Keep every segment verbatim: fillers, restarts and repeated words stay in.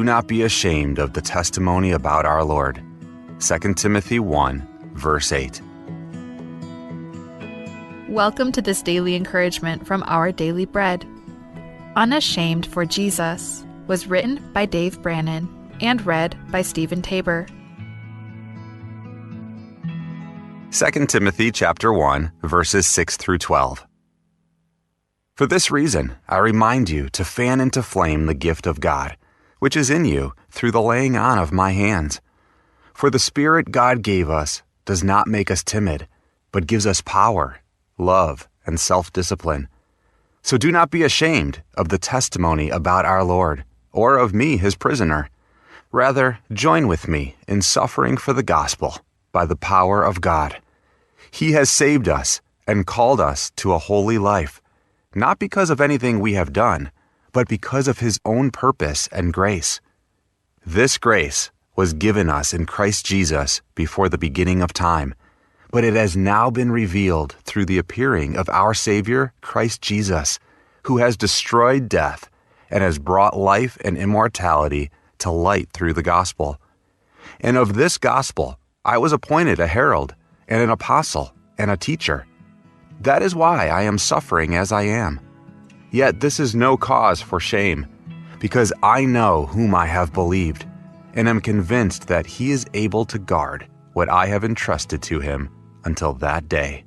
not be ashamed of the testimony about our Lord. Second Timothy one, verse eight. Welcome to this daily encouragement from Our Daily Bread. Unashamed for Jesus was written by Dave Brannon and read by Stephen Tabor. Second Timothy chapter one, verses six through twelve. For this reason, I remind you to fan into flame the gift of God, which is in you through the laying on of my hands. For the Spirit God gave us does not make us timid, but gives us power, love, and self-discipline. So do not be ashamed of the testimony about our Lord, or of me, his prisoner. Rather, join with me in suffering for the gospel by the power of God. He has saved us and called us to a holy life, not because of anything we have done, but because of his own purpose and grace. This grace was given us in Christ Jesus before the beginning of time, but it has now been revealed through the appearing of our Savior, Christ Jesus, who has destroyed death and has brought life and immortality to light through the gospel. And of this gospel I was appointed a herald, and an apostle, and a teacher. That is why I am suffering as I am. Yet this is no cause for shame, because I know whom I have believed, and am convinced that he is able to guard what I have entrusted to him until that day.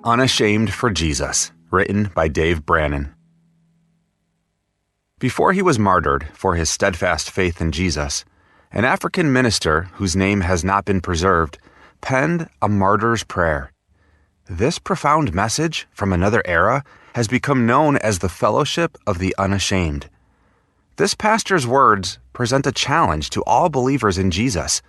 Unashamed for Jesus, written by Dave Brannon. Before he was martyred for his steadfast faith in Jesus, an African minister whose name has not been preserved penned a martyr's prayer. This profound message from another era has become known as the Fellowship of the Unashamed. This pastor's words present a challenge to all believers in Jesus,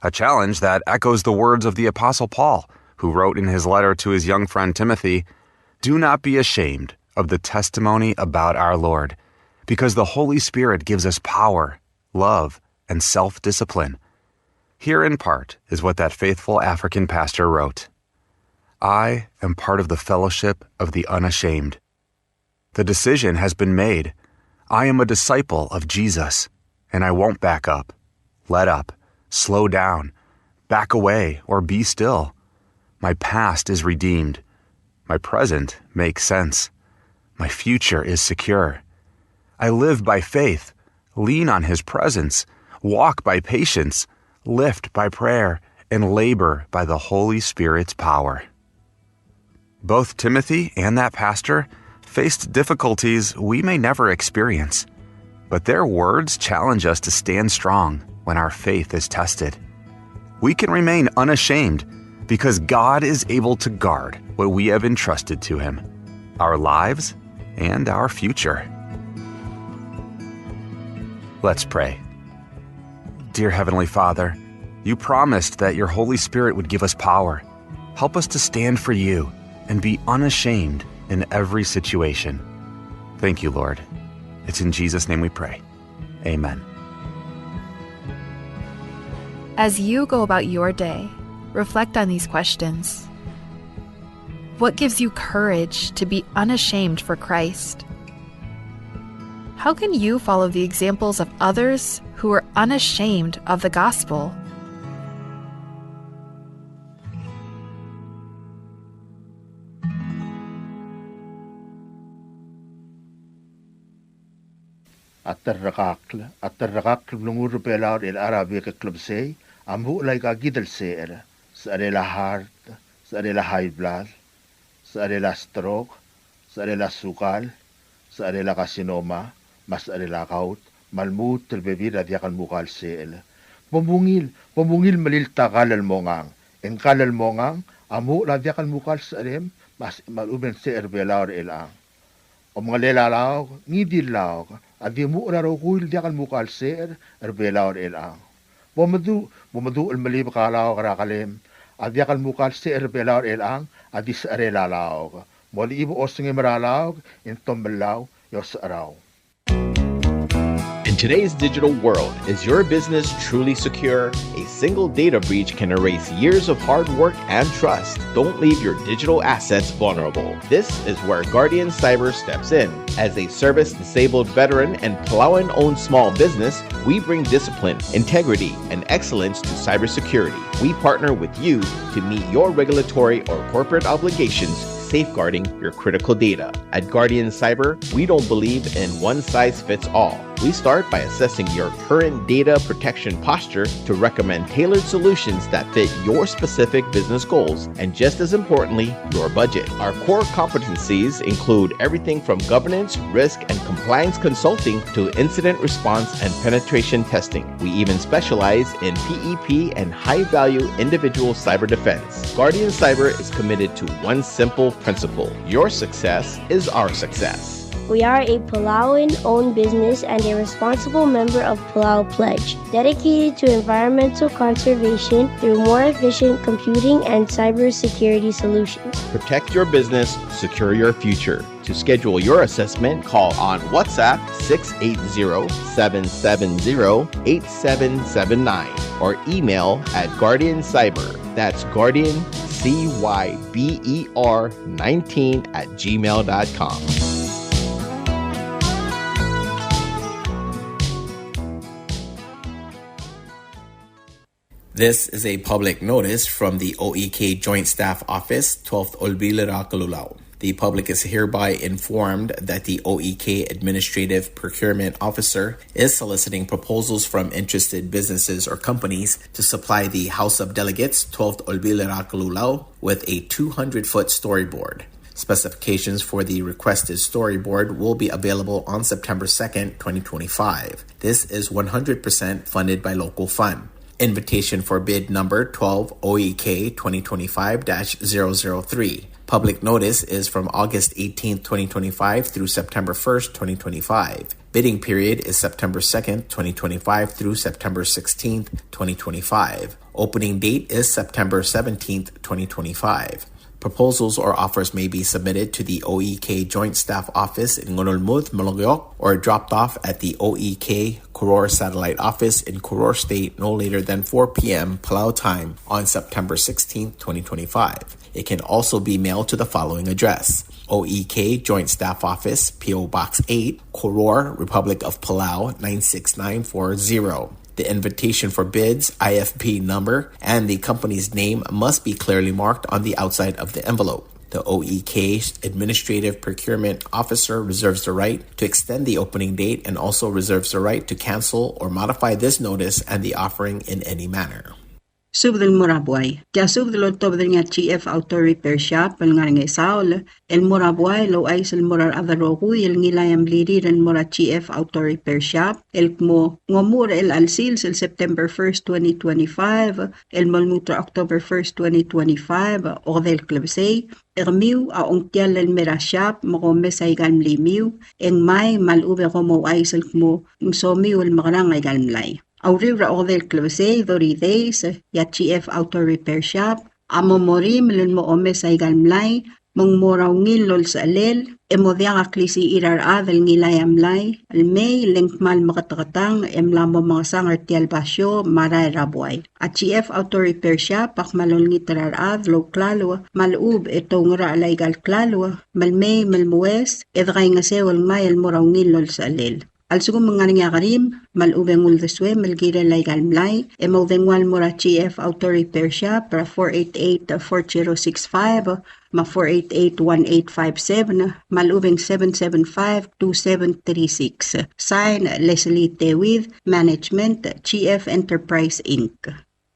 a challenge that echoes the words of the Apostle Paul, who wrote in his letter to his young friend Timothy, "Do not be ashamed of the testimony about our Lord, because the Holy Spirit gives us power, love, and self-discipline." Here in part is what that faithful African pastor wrote. "I am part of the fellowship of the unashamed. The decision has been made. I am a disciple of Jesus, and I won't back up, let up, slow down, back away, or be still. My past is redeemed. My present makes sense. My future is secure. I live by faith, lean on his presence, walk by patience, lift by prayer, and labor by the Holy Spirit's power." Both Timothy and that pastor faced difficulties we may never experience, but their words challenge us to stand strong when our faith is tested. We can remain unashamed because God is able to guard what we have entrusted to him, our lives and our future. Let's pray. Dear Heavenly Father, you promised that your Holy Spirit would give us power. Help us to stand for you and be unashamed in every situation. Thank you, Lord. It's in Jesus' name we pray. Amen. As you go about your day, reflect on these questions. What gives you courage to be unashamed for Christ? How can you follow the examples of others who are unashamed of the gospel? A terrekakl, a terrekakl el blengur er Belau er chelecha er a bek el klebesei a muchel aika kid el secher, secherel a heart, secherel a high blood, secherel a stroke, secherel a sukal, secherel a carcinoma, me a secherel a gout, me a lmuut el bebil er a diak el mukal secher. Bo mungil, bo mungil melilt a kall el mongang, e ng kall el mongang a muchel a diak el mukal secherem me a, me a lechub e ng secher er Belau er chelechang. Omengelel a laok, ngii di el laok, a di muchel a rokui el diak el mukal secher er Belau er chelechang. Bo meduch, bo meduch el melibek a laok er a kelem, a diak el mukal secher er Belau er chelechang a di secherel a laok. Mo lechib a osengem er a laok e ng tomellau e osecherau. In Today's digital world, is your business truly secure? A single data breach can erase years of hard work and trust. Don't leave your digital assets vulnerable. This is where Guardian Cyber steps in. As a service-disabled veteran and Palauan-owned small business, we bring discipline, integrity, and excellence to cybersecurity. We partner with you to meet your regulatory or corporate obligations, safeguarding your critical data. At Guardian Cyber, we don't believe in one size fits all. We start by assessing your current data protection posture to recommend tailored solutions that fit your specific business goals and, just as importantly, your budget. Our core competencies include everything from governance, risk, and compliance consulting to incident response and penetration testing. We even specialize in P E P and high-value individual cyber defense. Guardian Cyber is committed to one simple principle: your success is our success. We are a Palauan owned business and a responsible member of Palau Pledge, dedicated to environmental conservation through more efficient computing and cybersecurity solutions. Protect your business, secure your future. To schedule your assessment, call on WhatsApp six eight zero, seven seven zero, eight seven seven nine or email at Guardian Cyber. That's Guardian C Y B E R nineteen at gmail dot com. This is a public notice from the O E K Joint Staff Office, Twelfth Olbiil er a Kelulau. The public is hereby informed that the O E K Administrative Procurement Officer is soliciting proposals from interested businesses or companies to supply the House of Delegates, Twelfth Olbiil er a Kelulau, with a two hundred foot storyboard. Specifications for the requested storyboard will be available on September second, twenty twenty-five. This is one hundred percent funded by local fund. Invitation for bid number twelve O E K twenty twenty-five dash zero zero three. Public notice is from August eighteenth, twenty twenty-five through September first, twenty twenty-five. Bidding period is September second, twenty twenty-five through September sixteenth, twenty twenty-five. Opening date is September seventeenth, twenty twenty-five. Proposals or offers may be submitted to the O E K Joint Staff Office in Ngerulmud, Melekeok, or dropped off at the O E K Koror Satellite Office in Koror State no later than four p.m. Palau time on September sixteenth, twenty twenty-five. It can also be mailed to the following address: O E K Joint Staff Office, P O Box eight, Koror, Republic of Palau, nine six nine four zero. The invitation for bids, I F P number, and the company's name must be clearly marked on the outside of the envelope. The O E K Administrative Procurement Officer reserves the right to extend the opening date and also reserves the right to cancel or modify this notice and the offering in any manner. Subed el mo er a buai. Tia subed el oltobed er ngii a G F Auto Repair Shop el ngar er a Ngesaol el mo er a buai el ouchais el mo er a rechad el rokui el ngilai a mlirir el mo er a G F Auto Repair Shop el kmo ng omuchel er chelecha el sils el September first, twenty twenty-five, el mo lmuut er a October first, twenty twenty-five, okedei el klebesei, e kemiu a ongtiall el mei er a shop me kom mes aika el mlimiu, e ngmai me a lechub e kom ouchais el kmo ng somiu el mekerang aika el mlai. A uriul er a okedei el klebesei, thirty days, e a G F Auto Repair Shop a mo morimel el mo omes aika el mlai me ng mo er a ungil el olsechelel, e mo diak a klisichir a rechad el ngilai a mlai el mei, le ng kmal meketeketang e mla mo mengesang er tia el basio me a rael er a buai. A G F Auto Repair Shop a kmal olengit er a rechad el ouklalo me a lechub e te oungerachel aika el klalo me le mei me le moues e de kaingeseu el ngmai el mo er a ungil el olsechelel. A lsekum ng ngar er ngii a kerim me a lechub e ng uldesuem el kirel aika el mlai, e moudengua el mo er a G F Auto Repair Shop er a four eight eight, four zero six five, me a four eight eight, one eight five seven, me a lechub e ng seven seven five, two seven three six. Sign, Leslie Tewid, Management, G F Enterprise, Inc.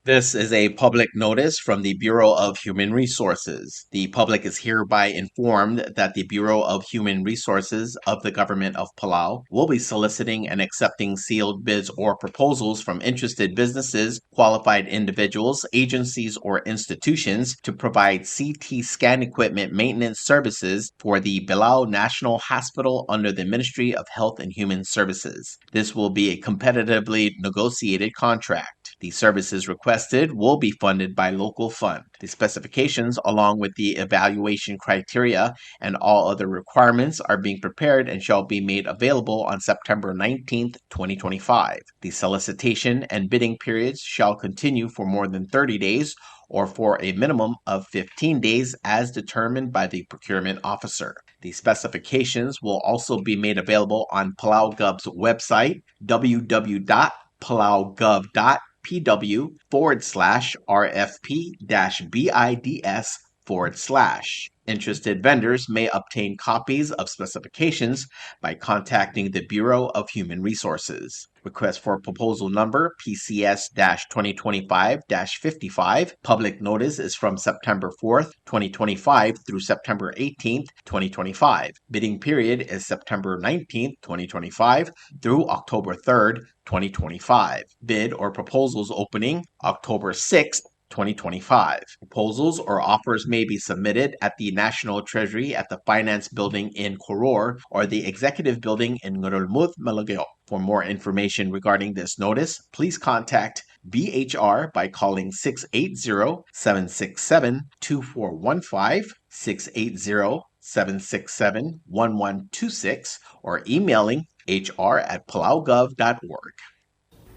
This is a public notice from the Bureau of Human Resources. The public is hereby informed that the Bureau of Human Resources of the Government of Palau will be soliciting and accepting sealed bids or proposals from interested businesses, qualified individuals, agencies, or institutions to provide C T scan equipment maintenance services for the Belau National Hospital under the Ministry of Health and Human Services. This will be a competitively negotiated contract. The services requested will be funded by local fund. The specifications, along with the evaluation criteria and all other requirements, are being prepared and shall be made available on September nineteenth, twenty twenty-five. The solicitation and bidding periods shall continue for more than thirty days or for a minimum of fifteen days as determined by the procurement officer. The specifications will also be made available on PalauGov's website, w w w dot palaugov dot p w forward slash r f p dash b i d s forward slash. Interested vendors may obtain copies of specifications by contacting the Bureau of Human Resources. Request for proposal number P C S dash twenty twenty-five dash fifty-five. Public notice is from September fourth, twenty twenty-five through September eighteenth, twenty twenty-five. Bidding period is September nineteenth, twenty twenty-five through October third, twenty twenty-five. Bid or proposals opening October sixth, twenty twenty-five. Proposals or offers may be submitted at the National Treasury at the Finance Building in Koror or the Executive Building in Ngerulmud, Melekeok. For more information regarding this notice, please contact B H R by calling six eight zero, seven six seven, two four one five, six eight zero, seven six seven, one one two six, or emailing H R at palaugov dot org.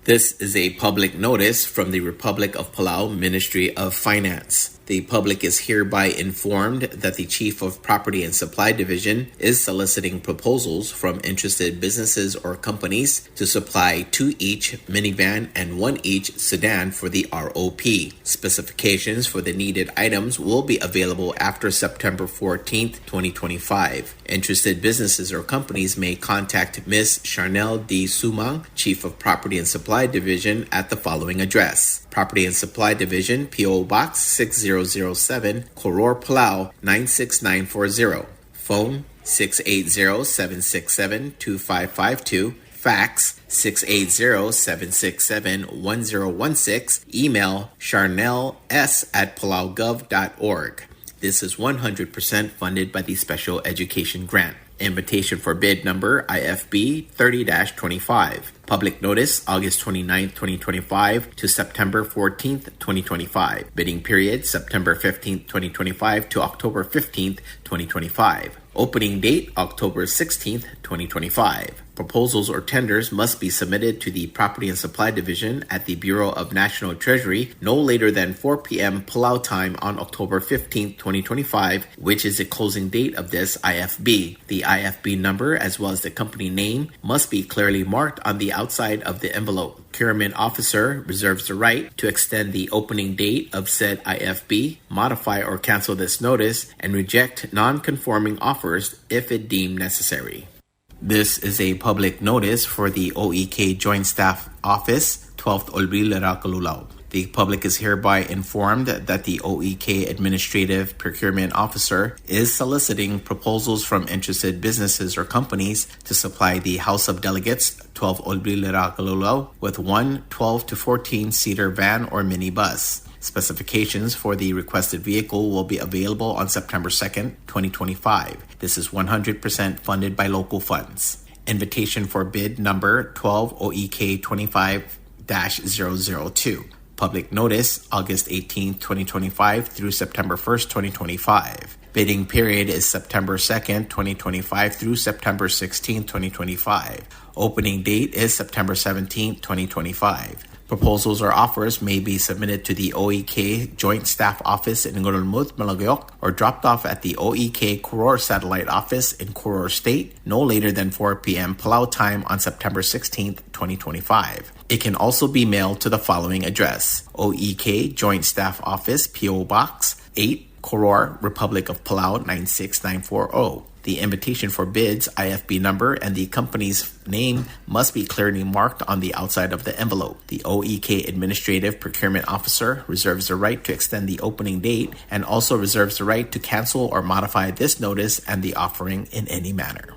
This is a public notice from the Republic of Palau Ministry of Finance. The public is hereby informed that the Chief of Property and Supply Division is soliciting proposals from interested businesses or companies to supply two each minivan and one each sedan for the R O P. Specifications for the needed items will be available after September fourteenth, twenty twenty-five. Interested businesses or companies may contact Miss Charnel D. Sumang, Chief of Property and Supply Division, at the following address: Property and Supply Division, P O Box six zero zero seven, Koror, Palau nine six nine four zero. Phone six eight zero, seven six seven, two five five two. Fax six eight zero, seven six seven, one zero one six. Email charnels at palaugov dot org. This is one hundred percent funded by the Special Education Grant. Invitation for bid number I F B thirty dash twenty-five. Public notice, August twenty-ninth, twenty twenty-five to September fourteenth, twenty twenty-five. Bidding period, September fifteenth, twenty twenty-five to October fifteenth, twenty twenty-five. Opening date, October sixteenth, twenty twenty-five. Proposals or tenders must be submitted to the Property and Supply Division at the Bureau of National Treasury no later than four p.m. Palau time on October fifteenth, twenty twenty-five, which is the closing date of this I F B. The I F B number, as well as the company name, must be clearly marked on the outside of the envelope. Procurement officer reserves the right to extend the opening date of said I F B, modify or cancel this notice, and reject non-conforming offers if it deemed necessary. This is a public notice for the O E K Joint Staff Office, twelfth Olbiil er a Kelulau. The public is hereby informed that the O E K Administrative Procurement Officer is soliciting proposals from interested businesses or companies to supply the House of Delegates, twelfth Olbiil er a Kelulau, with one twelve to fourteen seater van or minibus. Specifications for the requested vehicle will be available on September second, twenty twenty-five. This is one hundred percent funded by local funds. Invitation for bid number twelve O E K twenty-five dash zero zero two. Public notice, August eighteenth, twenty twenty-five through September first, twenty twenty-five. Bidding period is September second, twenty twenty-five through September sixteenth, twenty twenty-five. Opening date is September seventeenth, twenty twenty-five. Proposals or offers may be submitted to the O E K Joint Staff Office in Ngerulmud, Melekeok, or dropped off at the O E K Koror Satellite Office in Koror State no later than four p.m. Palau time on September sixteenth, twenty twenty-five. It can also be mailed to the following address: O E K Joint Staff Office, P O Box eight, Koror, Republic of Palau nine six nine four oh. The invitation for bids, I F B number, and the company's name must be clearly marked on the outside of the envelope. The O E K Administrative Procurement Officer reserves the right to extend the opening date and also reserves the right to cancel or modify this notice and the offering in any manner.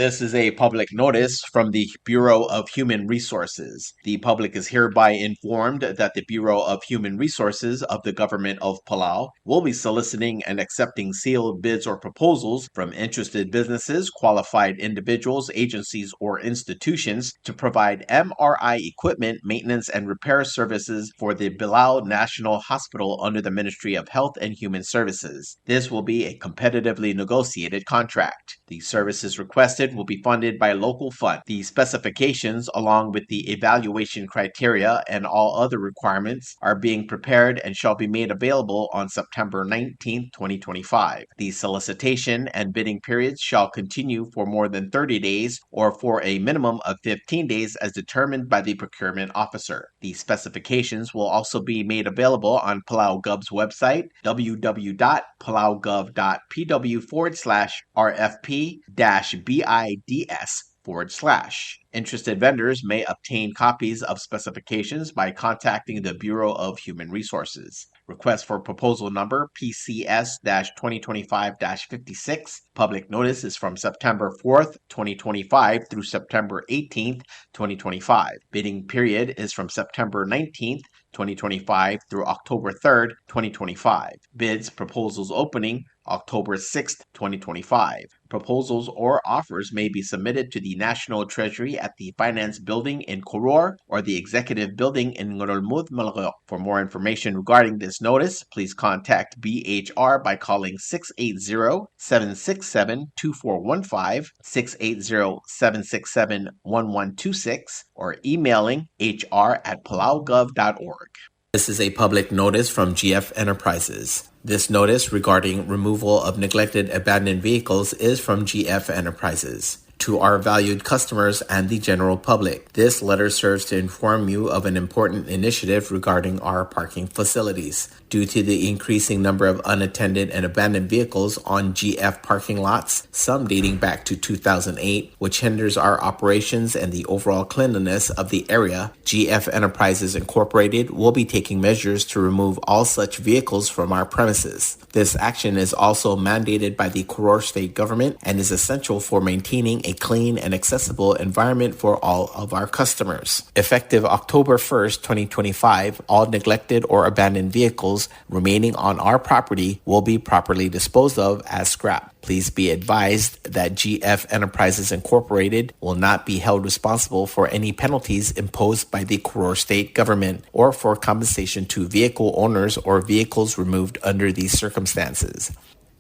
This is a public notice from the Bureau of Human Resources. The public is hereby informed that the Bureau of Human Resources of the Government of Palau will be soliciting and accepting sealed bids or proposals from interested businesses, qualified individuals, agencies, or institutions to provide M R I equipment maintenance and repair services for the Belau National Hospital under the Ministry of Health and Human Services. This will be a competitively negotiated contract. The services requested will be funded by local fund. The specifications, along with the evaluation criteria and all other requirements, are being prepared and shall be made available on September nineteenth, twenty twenty-five. The solicitation and bidding periods shall continue for more than thirty days or for a minimum of fifteen days as determined by the procurement officer. The specifications will also be made available on Palau Gov's website, w w w dot palau gov dot p w forward slash r f p dash b i d s forward slash. Interested vendors may obtain copies of specifications by contacting the Bureau of Human Resources. Request for proposal number P C S dash twenty twenty-five dash fifty-six. Public notice is from September fourth, twenty twenty-five through September eighteenth, twenty twenty-five. Bidding period is from September nineteenth, twenty twenty-five through October third, twenty twenty-five. Bids, proposals opening October sixth, twenty twenty-five. Proposals or offers may be submitted to the National Treasury at the Finance Building in Koror or the Executive Building in Ngerulmud, Melekeok. For more information regarding this notice, please contact B H R by calling six eight zero, seven six seven, two four one five, six eight zero, seven six seven, one one two six, or emailing H R at palaugov dot org. This is a public notice from G F Enterprises. This notice regarding removal of neglected abandoned vehicles is from G F Enterprises. To our valued customers and the general public, this letter serves to inform you of an important initiative regarding our parking facilities. Due to the increasing number of unattended and abandoned vehicles on G F parking lots, some dating back to two thousand eight, which hinders our operations and the overall cleanliness of the area, G F Enterprises Incorporated will be taking measures to remove all such vehicles from our premises. This action is also mandated by the Koror State Government and is essential for maintaining a clean and accessible environment for all of our customers. Effective October first, twenty twenty-five, all neglected or abandoned vehicles remaining on our property will be properly disposed of as scrap. Please be advised that G F Enterprises Incorporated will not be held responsible for any penalties imposed by the Koror State Government or for compensation to vehicle owners or vehicles removed under these circumstances.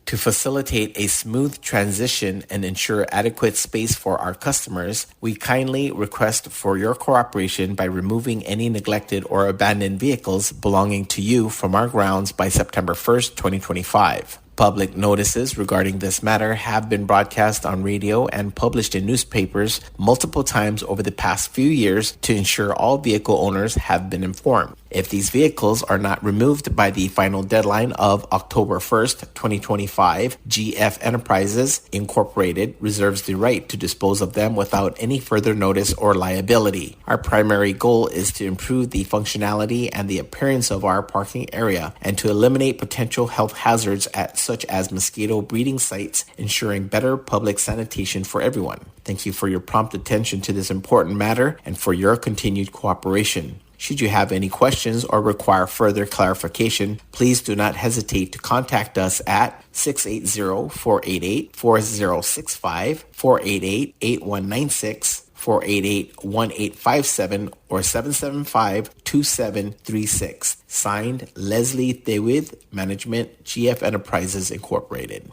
To facilitate a smooth transition and ensure adequate space for our customers, we kindly request for your cooperation by removing any neglected or abandoned vehicles belonging to you from our grounds by September first, twenty twenty-five. Public notices regarding this matter have been broadcast on radio and published in newspapers multiple times over the past few years to ensure all vehicle owners have been informed. If these vehicles are not removed by the final deadline of October first, twenty twenty-five, G F Enterprises Incorporated reserves the right to dispose of them without any further notice or liability. Our primary goal is to improve the functionality and the appearance of our parking area and to eliminate potential health hazards at, such as mosquito breeding sites, ensuring better public sanitation for everyone. Thank you for your prompt attention to this important matter and for your continued cooperation. Should you have any questions or require further clarification, please do not hesitate to contact us at six eight zero, four eight eight, four zero six five, four eight eight, eight one nine six, four eight eight, one eight five seven, or seven seven five, two seven three six. Signed, Leslie Tewid, Management, G F Enterprises Incorporated.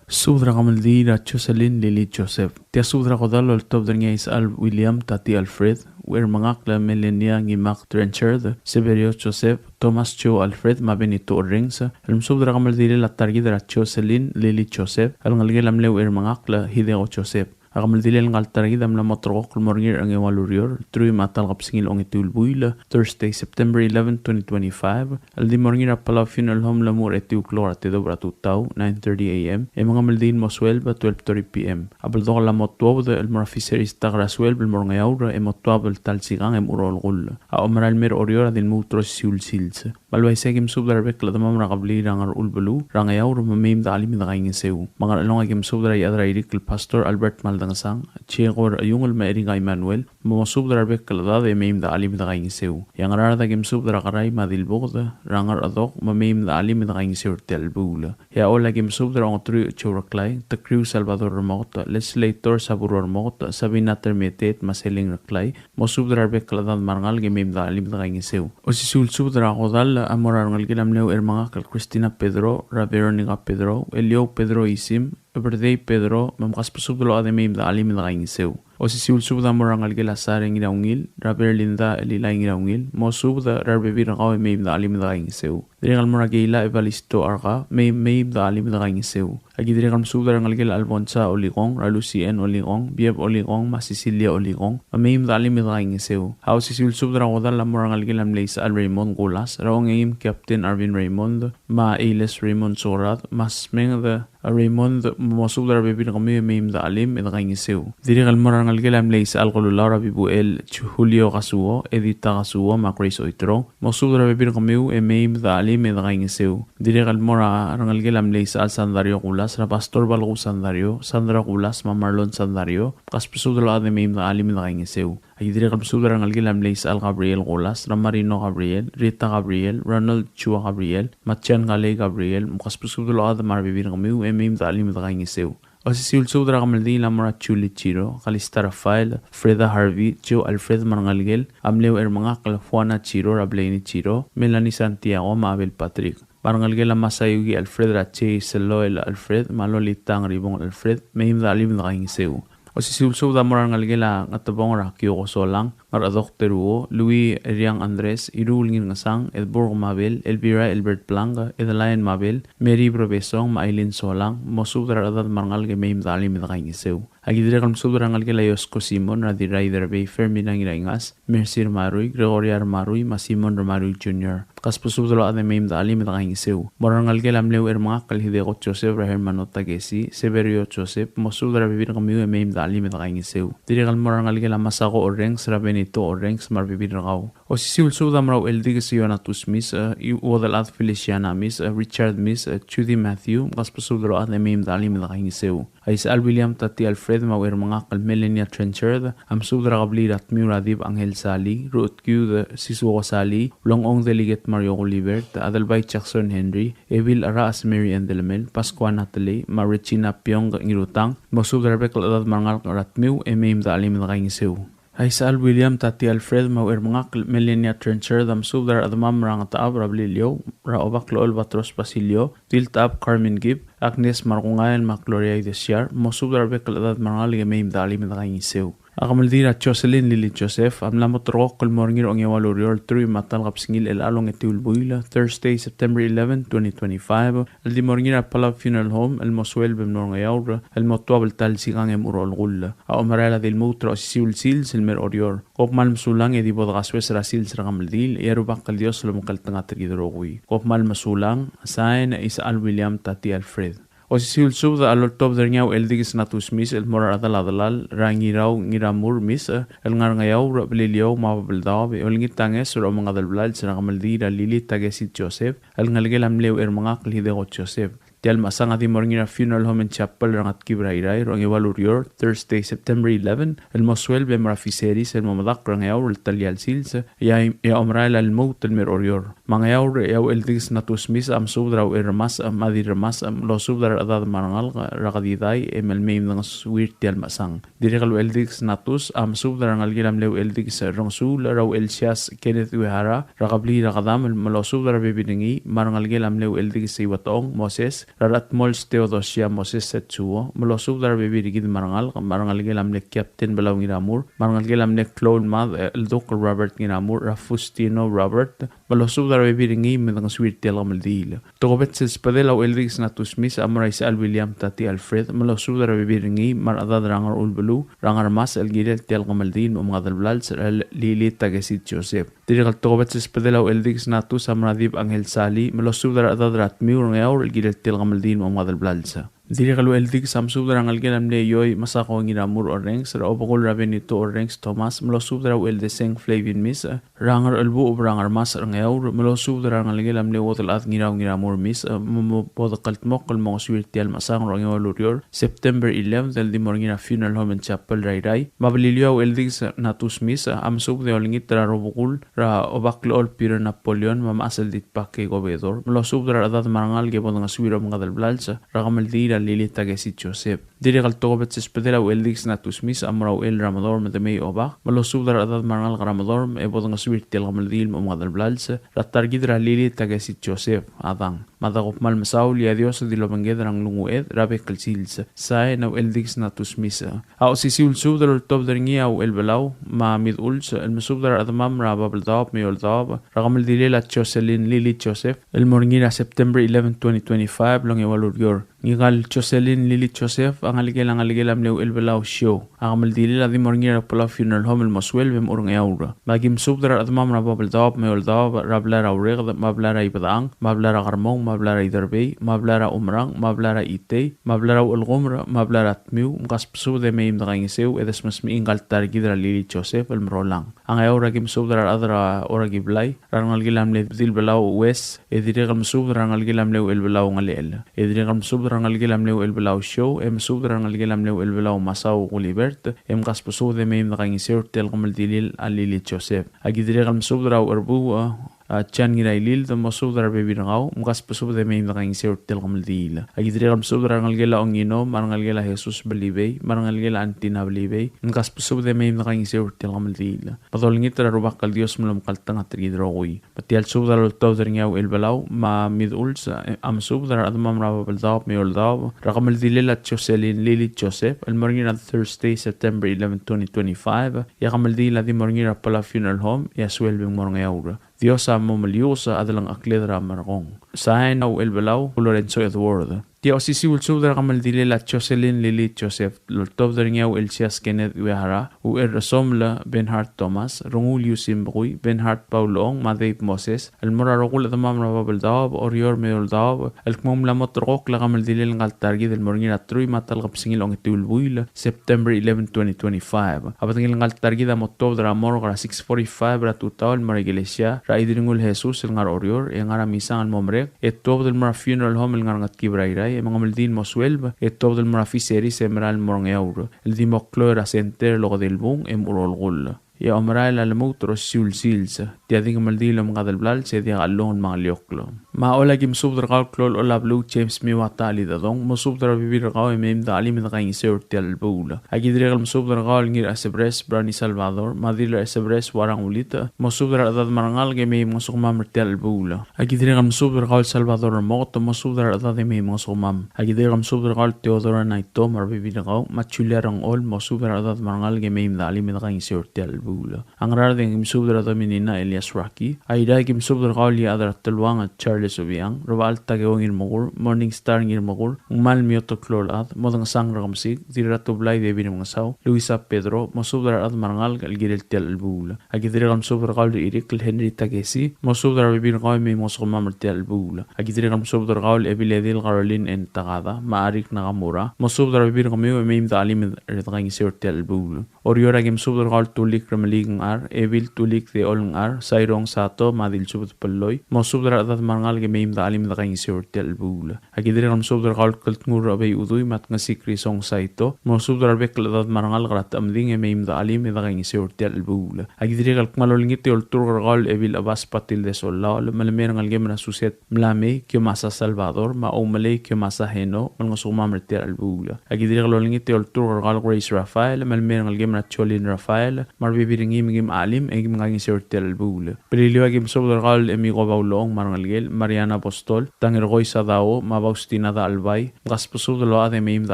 Subed er a kemeldiil er a Jocelyn Lily Joseph. Tia subed er a kodall el oltobed er ngii a Isechal William Tati Alfred, Uchermengakl Melania Ngimak Trenchard, Severio Joseph, Thomas Joe Alfred, me a Benito Orrenges, el mesubed er a kemeldilel a ta er kid er a Jocelyn Lily Joseph, el ngelekel a mle Uchermengakl Hideo Joseph. A kemeldilel ngka el ta er kid a mla mo ulterekokl el mo er ngii er a Ngeua el ureor, el truich me a ta el kebesengil a ongetiu el buil, Thursday, September eleven, twenty twenty-five, el di mo er ngii er a Palau Funeral Home el omuchel er a etiu el klok er a tedobech er a tutau, nine thirty A M, e mengemeldiil el mo sueleb, twelve thirty P M. A beldokl a mo tuobed el mo er a Fisheries Dock er a sueleb el mo er a Ngeaur, e mo tuab el ta el sikang e mo er a olekull. A omerael el mei er a Oreor a di lmuut er a osisiu el sils. Me a le uaisei e aki mesubed er a rebek el chedemam er a kebliil er a Ngerchul beluu er a Ngeaur me mei me de chelim e de kaingeseu. Me a Ngerchelong e aki mesubed er a Iechad er a Irikl el Pastor Albert Maldonado. Ngesang, Chieko er a Iungel me a Erika Emmanuel, me mosubed er a rebek el chedad e mei me de chelim e de kaingeseu. E a Ngaraard a ki mesubed er a Kerai me a Dilbuked, er a Ngerchedok, me mei me de chelim e de kaingeseu er tia el chelebuul. E a Ollei a ki mesubed er a Ongetruich Joe Reklai, Tekriu Salvador Remoket, Legislator Saburo Remoket, Sabina Termeteet, me a Seling Reklai, mosubed er a rebek el chedad me a rengalek e mei me de chelim e de kaingeseu. Osisiu el subed er a kodall a mo er a rengelekel a mle Uchermengakl el Christina Pedro, er a Veronica Pedro, Eliou Pedro Isim, Eberdei Pedro, me mkasbesubed el ochad e mei me de chelim e de kaingeseu. Osisiu el subed a mo er a rengelekel a Sare Ngiraungil, er a Berlinda Elilai Ngiraungil, mosubed er a rebebil er kau e mei me de chelim e de kaingeseu. Dirrek el mo er a Keila Evalisto Arka, mei, mei me de chelim e de kaingeseu. Aki dirrek el mesubed er a rengelekel a Alfonsa Olikong, er a Lucien Olikong, Bieb Olikong, me a Cecilia Olikong, me mei me de chelim e de kaingeseu. A osisiu el subed er a kodall a mo er a rengelekel a mle Isechal Raymond Kulas, er a Ongeim Captain Arvin Raymond, me a Eiles Raymond Sorad, me a Smenged Raymond, mosubed er a rebebil er kemiu e mei me de chelim e de kaingeseu. Dirrek el mo er a rengelekel a mle Isechal Kelulau, er a Bibuel Julio Kazuo, Edita Kazuo, me a Grace Oiterong, mosubed er a rebebil er kemiu e mei me de chelim e de kaingeseu. Dirrek el mo er a rengelekel a mle Isechal Sandario Kulas, er a Pastor Balku Sandario, Sandra Kulas, me a Marlon Sandario, mkasbesubed el ochad e mei me de chelim e de kaingeseu. Aki dirrek el mesubed er a rengelekel a mle Isechal Gabriel Kulas, er a Marino Gabriel, Rita Gabriel, Ronald Chua Gabriel, me a Jan Kalei Gabriel, mkasbesubed el ochad me a rebebil er kemiu e mei me de chelim e de kaingeseu. Osisiu el subed er a kemeldiil a mo er a Julie Chiro, Kalista Rafael, Freda Harvey, Joe Alfred me a rengelekel a mle Uchermengakl el Juana Chiro, er a Blaney Chiro, Melanie Santiago, me a Abel Patrick. Me a rengelekel a Masayuki Alfred, er a Chase Loel Alfred, me a Lolita Ngeribong Alfred, mei me de chelim e de kaingeseu. Osisiu el subed a mo er a rengelekel a Ngetebong, er a Kioko Solang, Ngerchedok Teruo, Louis Eriang Andres, Irul Ngirngesang, Edburg Mabel, Elvira Elbert Blanca, Edeline Mabel, Mary Brobesong, me a Aileen Solang, mosubed er a rechedad me a rengalek e mei me de chelim e de kaingeseu. Aki dirrek el mesubed er a rengelekel a Iosko Simon, er a Dirrai Derbei, Fermina Ngiraingas, Mercy Remarui, Gregoria Remarui, me a Simon Remarui Junior. Kasbesubed el ochad e mei me de chelim e de kaingeseu. Mo er a rengelekel a mle Uchermengakl el Hideko Joseph, er a Hermano Takesi, Severio Joseph, mosubed er a rebebil er kemiu e mei me de chelim e de kaingeseu. Dirrek el mo er a rengelekel a Masako Orrenges, er a Benito Orrenges, me a rebebil er kau. Osisiu el subed a mo er a Ucheldikes Ionatus Mis, e, Uodelchad Feliciana Mis, e, Richard Mis, e, Judy Matthew, kasbesubed el ochad e mei me de chelim e de kaingeseu. A Isechal William Tati Alfred me a Uchermengakl el Melania Trenchard a mesubed er a kebliil er a Tmiu er a Dib Angel Sali, Ruth Kiud Sisuo Sali, Ulengchong Delegate Mario Gulibert, Adelbai Jackson Henry, Ebil Araas Mary Ann Delemel, Pascua Natalie, me a Regina Piong Ngirutang, mosubed er a rebek el chedad me a rengalek er a Tmiu e mei me de chelim e de kaingeseu. A Isechal William Tati Alfred me a Uchermengakl el Melania Trenchard a mesubed er a rechedemam er a Ngetechab er a Beliliou, er a Obak el Olbatros Basilio, Diltechab Carmen Gibb, Agnes Markungael me a Gloria Idesiar, mosubed er a rebek el chedad me a rengalek e mei me de chelim e de kaingeseu. A kemeldiil er a Jocelyn Lily Joseph a mla mo terrekokl el mo er ngii er a ongeua el ureor el teruich me a ta el kebesengil er chelecha el ongetiu el buil, Thursday, September eleven, twenty twenty-five, el di mo er ngii er a Palau Funeral Home el mo sueleb e mlo er a Ngeaur el mo tuab el ta el sikang e mo er a olekull. A omerael a di lmuut er a osisiu el sils el mei er a Oreor. Kom kmal mesulang e di bo dekasoes er a sils er a kemeldiil, e a Rubak el Dios a lomekngeltengat er kid el rokui. Kom kmal mesulang, sign, Isechal William Tati Alfred. Osisiu el subed a loltobed er ngii a Ucheldikes Natus Mis el mo er a rechedal a delal er a Ngirau Ngiramur Mis el ngar er a Ngeaur, Beliliou me a Babeldaob e olengit a ngeso er a omengad el blals er a kemeldiil er a Lili Takesi Joseph el ngelekel a mle Uchermengakl el Hideko Joseph. Tia el mechesang a di mo er ngii er a Funeral Home and Chapel er a Ngetkib er a Irrai er a ongeua el ureor, Thursday, September eleven, el mo sueleb e mo er a Fisheries el mo medakl er a Ngeaur el ta el sils, e a, e a omerael a lmuut el mei er a Oreor. Me a Ngeaur, e a Ucheldikes Natus Mis a mesubed er a Ucherremasech me a Dirremasech me losubed er a rechedad me a rengalek er a Kedidai e me le mei me dengesuir tia el mechesang. Dirrek el Ucheldikes Natus a mesubed er a rengelekel a mle Ucheldikes Rengesuul, er a Uchelsias Kenneth Uehara, er a kebliil er a Kedam, me losubed er a rebebil er ngii, me a rengelekel a mle Ucheldikes Iuatechong Moses, er a Rechedmols Theodosia Moses Setsuo, me losubed er a rebebil er kid me a rengalek, me a rengelekel a mle Captain Belau Ngiramur, me a rengelekel a mle Klou el Mad, e, el Duk Robert Ngiramur, er a Fustino Robert, me losubed er a rebebil er ngii me dengesuir tia el kemeldiil. Tokubets el subedel a Ucheldikes Natus Mis a mo er a Isechal William Tati Alfred, me losubed er a rebebil er ngii me a rechedad er a Ngerchul beluu er a Ngermasech el kirel tia el kemeldiil me a omengad el blals er a Lili Takesi Joseph. Dirrek el tokubets el subedel a Ucheldikes Natus a mo er a Dib Angel Sali, me losubed er a rechedad er a Tmiu er a Ngeaur el kirel tia el kemeldiil me a omengad el blals. Dirrek el Ucheldikes a mesubed er a rengelekel a mle Ioi Masako Ngiramur Orrenges, er a obekul er a Benito Orrenges Thomas, me losubed er a Ucheldeseng Flavin Mis, er a Ngerchelbucheb er a Ngermasech er a Ngeaur, me losubed er a rengelekel a mle Uodelchad Ngirau Ngiramur Misech, me bo dekldmokl el mo ngosuir tia el mechesang er a ongeua el ureor, September eleventh, el di mo er ngii er a Funeral Home and Chapel er a Irrai. Me a Beliliou a Ucheldikes Natus Misech a mesubed e olengit er a Rubekul er a Obaklechol Peter Napoleon, me a Mechas el Ditbak Kei Kobedor, me losubed er a rechedad me a rengalek e bo dengesuir a omengadel blals er a kemeldiil er a Lili Takesi Joseph. Dirrek el tokubets el sbedel a Ucheldikes Natus Misech a mo er a Uchel er a Medorm, Demei Obak, me losubed er a rechedad me a rengalek er a Medorm e bo dengesuir tia el kemeldiil me a omengadel blals er a ta er kid er a Lili Takesi Joseph, Adang. Me a dekuk kmal mesaul, e a Dios a di lobengked er a nglunguched er a bek el sils. Sain a Ucheldikes Natus Misech. A osisiu el subed el oltobed er ngii a Uchelbelau me a Miduls el mesubed er a rechedemam er a Babeldaob me a Eouldaob er a kemeldilel a Jocelyn Lily Joseph el mo er ngii er a September eleven, twenty twenty-five, el ongeua el ureor. Ngika el Jocelyn Lily Joseph a ngelekel a ngelekel a mle Uchelbelau Show. A kemeldilel a di mo er ngii er a Palau Funeral Home el mo sueleb e mo er a Ngeaur. Me aki mesubed er a rechedemam er a Babeldaob me a Eouldaob er a blai er a Ureked, me a blai er a Ibedechang, me a blai er a Kermong, me a blai er a Iderbei, me a blai er a Umerang, me a blai er a Itei, me a blai er a Uchelkumer, me a blai er a Tmiu, mkasbesubed e mei me dekaingeseu e desmesmechii ngka el ta er kid er a Lily Joseph el merolang. A Ngeaur aki mesubed er a rechad er a Orakiblai, er a rengelekel a mle Dilbelau Ues, e dirrek el mesubed er a rengelekel a mle Uchelbelau Ngelechel. E dirrek el mesubed er a rengelekel a mle Uchelbelau Show, e mesubed er a rengelekel a mle Uchelbelau Masau Gulibert, e mkasbesubed e mei me dekaingeseu er tia el kemeldilel a Lily Joseph. Aki dirrek el mesubed er a Ucherbuuch, a, a Jan Ngirailild, mosubed er a rebebil er kau, mkasbesubed e mei me dekaingeseu er tia el kemeldiil. Aki dirrek el mesubed er a rengelekel a Ongino, me a rengelekel a Jesus Belibei, me a rengelekel a Antina Belibei, mkasbesubed e mei me dekaingeseu er tia el kemeldiil. Me dolengit er a Rubak el Dios me lomekngeltengat er kid el rokui. Me tia el subed a loltobed er ngii a Uchelbelau me a Miduls, e, a mesubed er a rechedemam er a Babeldaob me a Eouldaob er a kemeldilel a Jocelyn Lily Joseph el mo er ngii er a Thursday, September eleven, twenty twenty-five, e a kemeldiil a di mo er ngii er a Palau Funeral Home e a sueleb e ng mo er a Ngeaur. Dios a mo meliuches a delengchekled er a merkong. Sain a Uchelbelau Lorenzo Edward. Tia osisiu el subed er a kemeldilel a Jocelyn Lily Joseph el oltobed er ngii a Uchelsias Kenneth Uehara, Uchelresomel Bernhard Thomas, Rengul Yusim Bekui, Bernhard Paul Ong, me a Dave Moses, el mo er a rokui el chedemam er a Babeldaob, Oreor me a Eouldaob, el kmo ng mla mo terrekokl a kemeldilel ngka el ta er kid el mo er ngii er a teruich me a ta el kebesengil a ongetiu el buil, September eleven, twenty twenty-five. A bedengel ngka el ta er kid a mo tuobed er a morgue er a six forty-five er a tutau el mo er a ikelesia er a Idringul Jesus el ngar er a Oreor, e ngar er a misang el mo merek, e tuobed el mo er a funeral home el ngar er a Ngetkib er a Irrai, e mengemeldiil el mo sueleb, e tuobed el mo er a fisheries e merael el mo er a Ngeaur, el di mo klou er a center el okedei el bung e mo er a olekull. E a omerael a lmuut er a osisiu el sils. Tia di kemeldiil el omengkad el blals e diak a chelungel me a ngeliokl. Me a Ollei aki mesubed er kau el klou el Ollei a beluu James Miwata Alidadong, mosubed er a rebebil er kau e mei me de chelim e de kaingeseu er tia el chelebuul. Aki dirrek el mesubed er kau el Ngirachesebres Brownie Salvador, me a Dirrachesebres Warang Ulitech, mosubed er a rechedad me a rengalek e mei mngesukemam er tia el chelebuul. Aki dirrek el mesubed er kau el Salvador Remoket, mosubed er a rechedad e mei mngesukemam. Aki dirrek el mesubed er kau el Theodora Naito me a rebebil er kau, me a Julia Rengchol, mosubed er a rechedad me a rengalek e mei me de chelim e de kaingeseu er tia el chelebuul. A Ngaraard e aki mesubed er a Dominina Elias Raki. A Irrai e aki mesubed er kau el Iechad er a Teluang Charles Obichang, Rebechall Takeo Ngirmekur, Morning Star Ngirmekur, Ngmal Mioto Kloulechad, Modengesang Rekemesik, Dirratublai David Mengesau, Luisa Pedro, mosubed er a rechad me a rengalek el kirel tia el chelebuul. Aki dirrek el mesubed er kau el Rechirikl Henry Takesi, mosubed er a rebebil er kau e mei mngesukemam er tia el chelebuul. Aki dirrek el mesubed er kau el Ebiledil Caroline N. Takada, me a Arik Nakamura, mosubed er a rebebil er kemiu e mei me de chelim e de kaingeseu er tia el chelebuul. Oreor e aki mesubed er kau el Tulik Remeliik Ngchar, Ebil Tulik Dechol Ngchar, Sairong Sato, me a Dilsubed Belloi, mosubed er a rechedad me a rengalek e mei me de chelim e de kaingeseu er tia el chelebuul. Aki dirrek el mesubed er kau el Keltngur Obei Udui, me a Tngesik Risong Saito, mosubed er a rebek el chedad me a rengalek er a Techemding e mei me de chelim e de kaingeseu er tia el chelebuul. Aki dirrek el kmal olengit e olturk er kau el Ebil Chebas Patil Desollaol, me le mei er a ngelekem er a Suset Mlamei Kiomasa Salvador, me a Oumelei Kiomasa Heno, me lngesukemam er tia el chelebuul. Aki dirrek el olengit e olturk er kau el Grace Rafael, me le mei er a ngelekem er a Jolin Rafael, me a rebebil er ngii me kim chelim e kim kaingeseu er tia el chelebuul. Beliliou e aki mesubed er kau el Emiko Baulong me a rengelekel, Mariana Apostol, Tangerkoi Sadao, me a Faustina Dachelbai, mkasbesubed el ochad e mei me de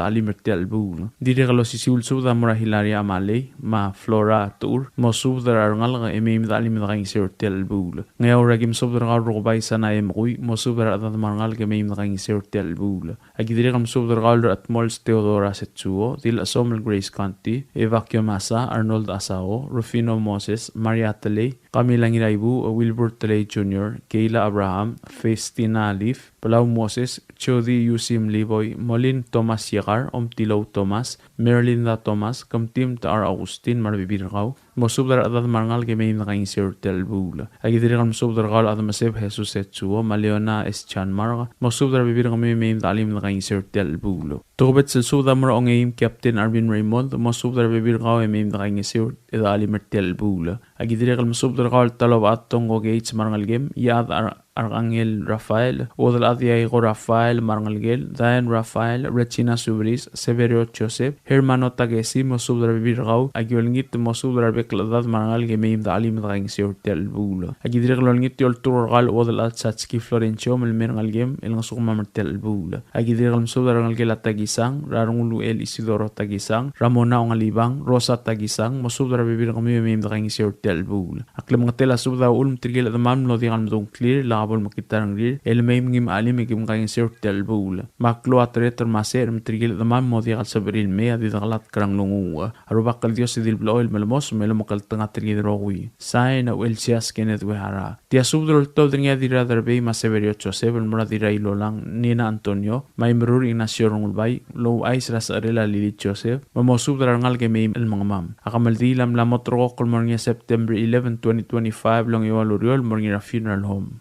chelim er tia el chelebuul. Dirrek el osisiu el subed a mo er a Hilaria Amalei, me a Flora Techur, mosubed er a rengalek e mei me de chelim e de kaingeseu er tia el chelebuul. Ngeaur e aki mesubed er kau el Rukebai Sanae Mekui, mosubed er a rechedad me a rengalek e mei me de kaingeseu er tia el chelebuul. Aki dirrek el mesubed er kau el Rechedmols Theodora Setsuo, Dilchesomel Grace Conti, Eva Kiomasa, Arnold Asao, Rufino Moses, Maria Telei, Camila Ngiraibuuch, Wilbur Telei Junior, Keila Abraham, Festina Leaf, Palau Moses, Jody Yusim Liboi, Molin Thomas Yekar, Omtilou Thomas, Merlinda Thomas, Kemtim Techar Augustin, me a rebebil er kau, mosubed er a rechedad me a rengalek e mei me dekaingeseu er tia el chelebuul. Aki dirrek el mesubed er kau el Adameseb Jesus Etsuo, me a Leona S. Chanmark, mosubed er a rebebil er kemiu e mei me dechelim e dekaingeseu er tia el chelebuul. Tokubets el subed a mo er a ongeim Captain Arvin Raymond, mosubed er a rebebil er kau e mei me dekaingeseu e dechelim er tia el chelebuul. Aki dirrek el mesubed er kau el Talobechad Tongko Gates me a rengelekem, Iechad Ar-, Archangel Raphael, Uodelchad Iaiko Raphael me a rengelekel, Diane Raphael, Regina Subris, Severio Joseph, Hermano Takesi, mosubed er a rebebil er kau. Aki olengit mosubed er a rebek el chedad me a rengalek e mei me dechelim e dekaingeseu er tia el chelebuul. Aki dirrek el olengit e olturk er kau el Uodelchad Satski Florencio me le mei er a rengelekem el ngesukemam er tia el chelebuul. Aki dirrek el mesubed er a rengelekel a Takisang, er a Renguluchel Isidoro Takisang, Ramona Ongalibang, Rosa Takisang, mosubed er a rebebil er kemiu e mei me dekaingeseu er tia el chelebuul. A klemengetel a subed a uchul me tirke el chedemam el mlo diak el medung a ngklir, lak bo lemekngit a rengrir, e le mei me ngii me a chelim e kim kaingeseu er tia el chelebuul. Me a klou a tereter me a secher me tirke el chedemam el mo diak el sebechir el mei a di dekelatk er a nglunguuch. A Rubak el Dios e di le blechoel el melemos me lomekngeltengat er kid el rokui. Sain a Uchelsias Kenneth Uehara. Tia subed el oltobed er ngii a Dirraderbei me a Severio Joseph el mo er a Dirrailolang Nina Antonio, me a Imerur Ignacio Rengulbai, el ouchais er a secherel a Lilith Joseph, me mosubed er a rengalek e mei el mengemam. A kemeldiil a mla mo ulterekokl el mo er ngii a September eleven, twenty twenty-five, el ongeua el ureor el mo er ngii er a funeral home.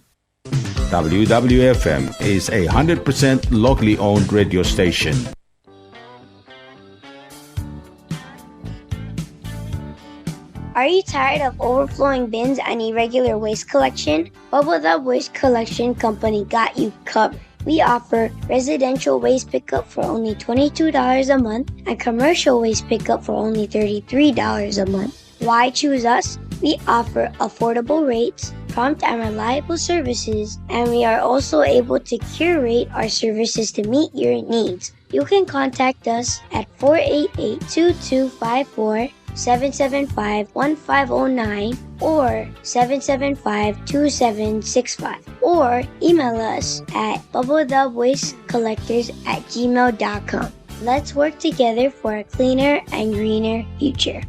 W W F M is a hundred percent locally owned radio station. Are you tired of overflowing bins and irregular waste collection? Bubble Dub Waste Collection Company got you covered. We offer residential waste pickup for only twenty-two dollars a month and commercial waste pickup for only thirty-three dollars a month. Why choose us? We offer affordable rates, prompt and reliable services, and we are also able to curate our services to meet your needs. You can contact us at four eight eight, two two five four, seven seven five, one five oh nine or seven seven five, two seven six five, or email us at bubble dub waste collectors at gmail dot com. Let's work together for a cleaner and greener future.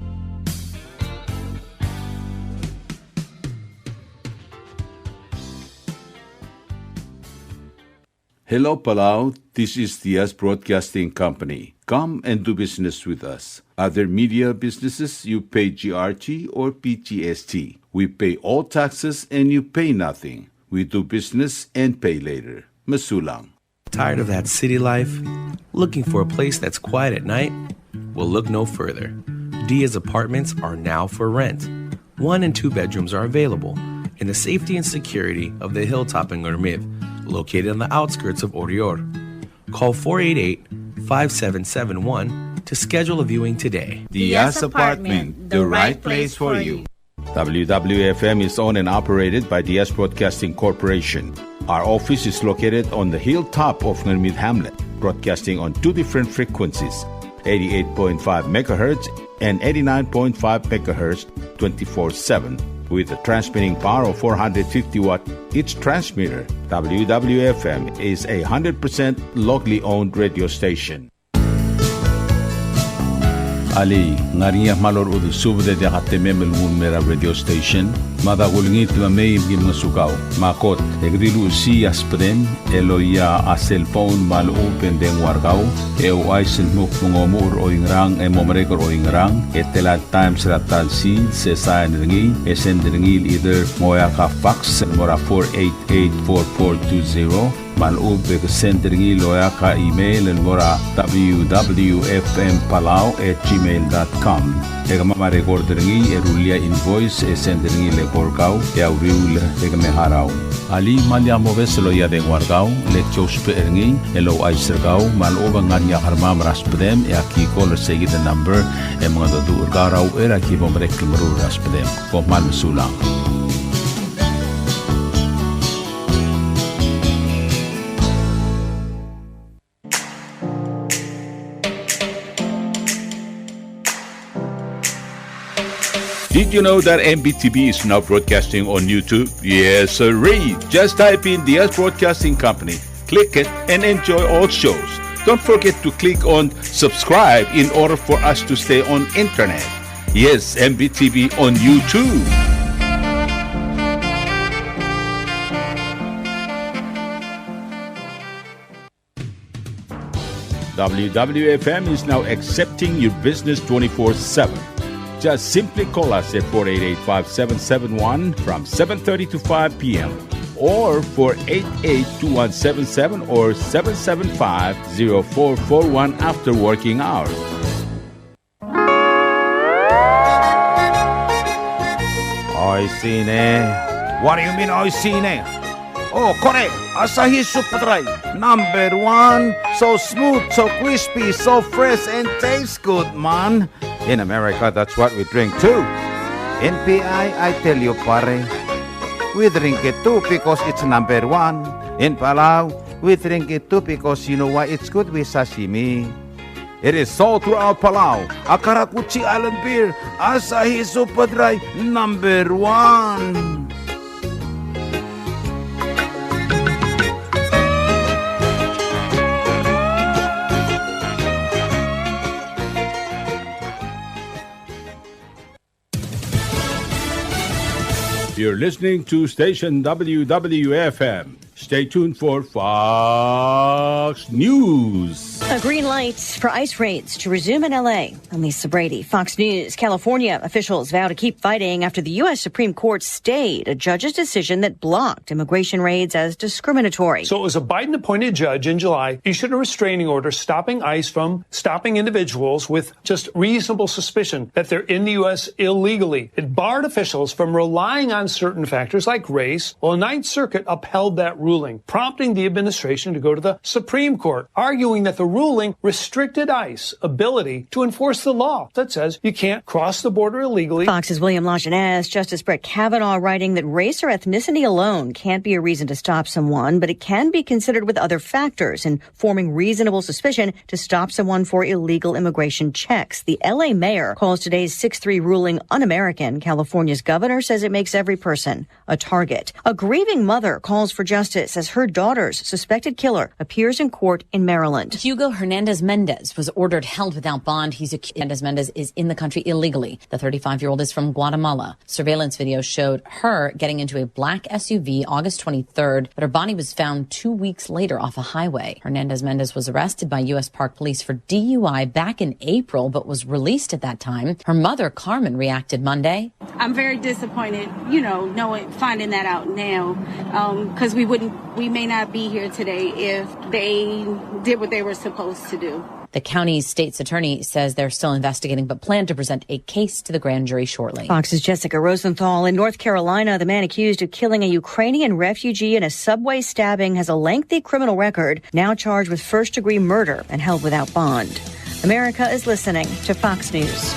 Hello, Palau. This is Diaz Broadcasting Company. Come and do business with us. Other media businesses, you pay G R T or P G S T. We pay all taxes and you pay nothing. We do business and pay later. Mesulang. Tired of that city life? Looking for a place that's quiet at night? Well, look no further. Diaz Apartments are now for rent. One and two bedrooms are available in the safety and security of the hilltop in Ngermid, located on the outskirts of Oreor. Call four eight eight, five seven seven one to schedule a viewing today. Diaz Apartment, the right place for you. W W F M is owned and operated by Diaz Broadcasting Corporation. Our office is located on the hilltop of Ngermid Hamlet, broadcasting on two different frequencies, eighty-eight point five megahertz and eighty-nine point five megahertz, twenty-four seven, with a transmitting power of four hundred fifty watt each transmitter. W W F M is a hundred percent locally owned radio station. Alii, ng ngar er ngii a kmal orechudel subed e diak a temem el nguu el mei er a radio station? Mada kulengit me mei me ki ngosukau. Me a kot, e ke di luchesii a subedem el oia a cellphone me a lechub e ng dengua er kau, e ouchais el dmu kmo ng omuchel er oingerang e mo merek er oingerang, e tela el times er a ta el sils, e sain er ngii, e send er ngii el either ng oeak a fax el mo er a four eight eight four four two zero, me a lechub e ke send er ngii el oeak a email el mo er a W W F M Palau at gmail dot com. E kemam a record er ngii e rullii a invoice e send er ngii el eko er kau e a uriul e ke me harau. Alii, me lak mobes el oia dengua er kau, le ki ousbech er ngii el ouchais er kau me a lechub e ng ngar er ngii a kermam er a subedem e aki call er seikid el number e mengedecheduch er kau er a uchei er a ki bo merek el meruul er a subedem. Kom kmal mesulang. Did you know that M B T V is now broadcasting on YouTube? Yes, sirree. Just type in Diaz Broadcasting Company, click it, and enjoy all shows. Don't forget to click on subscribe in order for us to stay on internet. Yes, M B T V on YouTube. W W F M is now accepting your business twenty-four seven. Just simply call us at four eight eight, five seven seven one from seven thirty to five p m, or four eight eight, two one seven seven or seven seven five, zero four four one after working hours. Oishii ne. What do you mean, oishii ne? Oh, kore, Asahi Super Dry, number one. So smooth, so crispy, so fresh, and tastes good, man. In America, that's what we drink too. In P I, I tell you, pare, we drink it too because it's number one. In Palau, we drink it too because you know why? It's good with sashimi. It is sold throughout Palau. A karakuchi island beer, Asahi Super Dry, number one. You're listening to station W W F M. Stay tuned for Fox News. A green light for ICE raids to resume in L A. I'm Lisa Brady, Fox News. California officials vow to keep fighting after the U S Supreme Court stayed a judge's decision that blocked immigration raids as discriminatory. So it was a Biden-appointed judge in July issued a restraining order stopping ICE from stopping individuals with just reasonable suspicion that they're in the U S illegally. It barred officials from relying on certain factors like race, while the Ninth Circuit upheld that ruling, prompting the administration to go to the Supreme Court, arguing that the ruling restricted ICE ability to enforce the law that says you can't cross the border illegally. Fox's William Lajeunesse, Justice Brett Kavanaugh writing that race or ethnicity alone can't be a reason to stop someone, but it can be considered with other factors, informing reasonable suspicion to stop someone for illegal immigration checks. The L A mayor calls today's six three ruling un-American. California's governor says it makes every person a target. A grieving mother calls for justice as her daughter's suspected killer appears in court in Maryland. Hugo Hernandez Mendez was ordered held without bond. He's accused. Hernandez Mendez is in the country illegally. The thirty-five-year-old is from Guatemala. Surveillance video showed her getting into a black S U V August twenty-third, but her body was found two weeks later off a highway. Hernandez Mendez was arrested by U S Park Police for D U I back in April, but was released at that time. Her mother, Carmen, reacted Monday. I'm very disappointed, you know, knowing, finding that out now, um, 'cause we wouldn't, we may not be here today if they did what they were supposed to do. The county's state's attorney says they're still investigating but plan to present a case to the grand jury shortly. Fox's Jessica Rosenthal. In North Carolina, the man accused of killing a Ukrainian refugee in a subway stabbing has a lengthy criminal record, now charged with first-degree murder and held without bond. America is listening to Fox News.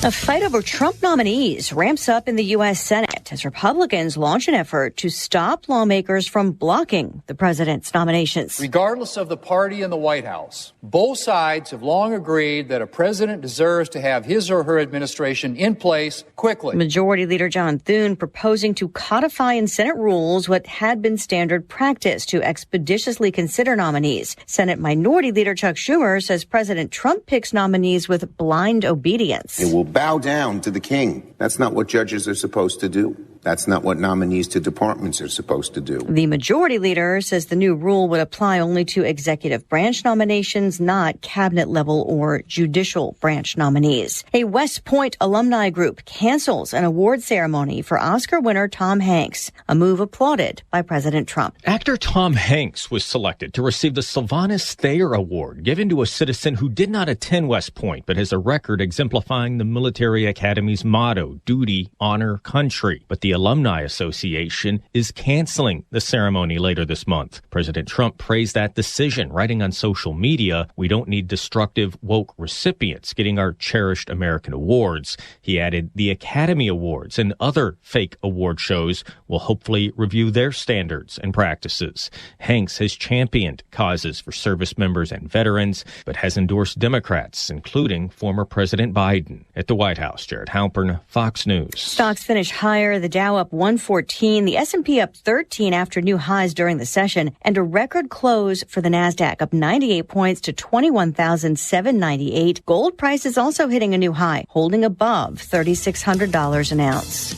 A fight over Trump nominees ramps up in the U S Senate as Republicans launch an effort to stop lawmakers from blocking the president's nominations. Regardless of the party in the White House, both sides have long agreed that a president deserves to have his or her administration in place quickly. Majority Leader John Thune proposing to codify in Senate rules what had been standard practice to expeditiously consider nominees. Senate Minority Leader Chuck Schumer says President Trump picks nominees with blind obedience. They will bow down to the king. That's not what judges are supposed to do. That's not what nominees to departments are supposed to do. The majority leader says the new rule would apply only to executive branch nominations, not cabinet level or judicial branch nominees. A West Point alumni group cancels an award ceremony for Oscar winner Tom Hanks, a move applauded by President Trump. Actor Tom Hanks was selected to receive the Sylvanus Thayer Award, given to a citizen who did not attend West Point but has a record exemplifying the military academy's motto, duty, honor, country. But the Alumni Association is canceling the ceremony later this month. President Trump praised that decision, writing on social media, "We don't need destructive, woke recipients getting our cherished American awards." He added, "The Academy Awards and other fake award shows will hopefully review their standards and practices." Hanks has championed causes for service members and veterans, but has endorsed Democrats, including former President Biden. At the White House, Jared Halpern, Fox News. Stocks finish higher, the Dow up one fourteen, the S and P up thirteen after new highs during the session, and a record close for the Nasdaq, up ninety-eight points to twenty-one thousand seven ninety-eight. Gold prices also hitting a new high, holding above thirty-six hundred dollars an ounce.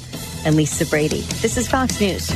I'm Lisa Brady. This is Fox News.